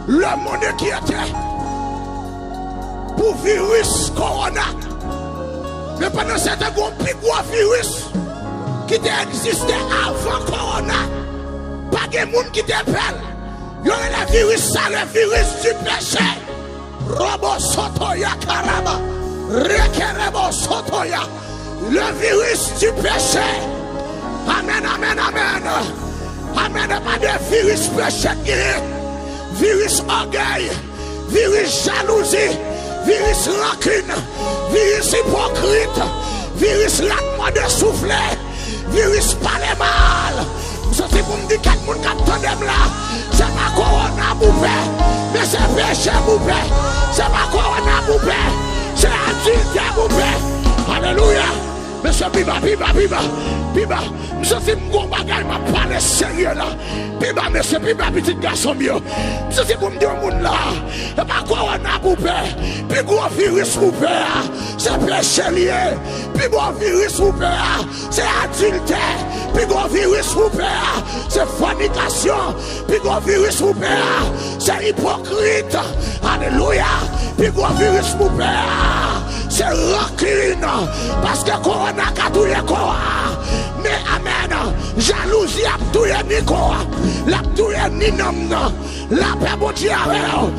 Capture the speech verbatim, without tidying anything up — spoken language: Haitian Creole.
Le monde inquiété pou viris kowona. Men pandan se tan, gen yon pi gwo viris ki te egziste avan kowona. Pa gen moun ki te pè l. Yo rele viris sa le virus du péché. Robo soto ya karaba. Rekerebo soto ya. Le virus du péché. Amèn, amèn, amèn. Amèn. E pa de viris peche ki genyen. Viris ògèy, viris jalouzi, viris rankin, viris ipokrit, viris rat mòde soufle, viris pale mal. M santi pou m di kèk moun k ap tande m la, se pa kowona pou pè, men se peche pou pè. Se pa kowona pou pè, se adiltè pou pè. Alelouya. Mesye, pi ba, pi ba, pi ba, pi ba. M santi m gon bagay, m ap pale serye la. Pi ba, mesye, pi ba, pitit gason m yo. M santi pou m di yon moun la, e pa kowona pou pè. Pi gwo viris pou pè a, se peche l ye. Pi gwo viris pou pè a, se adiltè. Pi gwo viris pou pè a, se fònikasyon. Pi gwo viris pou pè a, se ipokrit. Alelouya. Pi gwo viris pou pè a, se rankin. Paske kowona ka touye kò a. Men, amèn, jalouzi ap touye ni kò a. L ap touye ni nanm nan. Lapè Bondye avè w.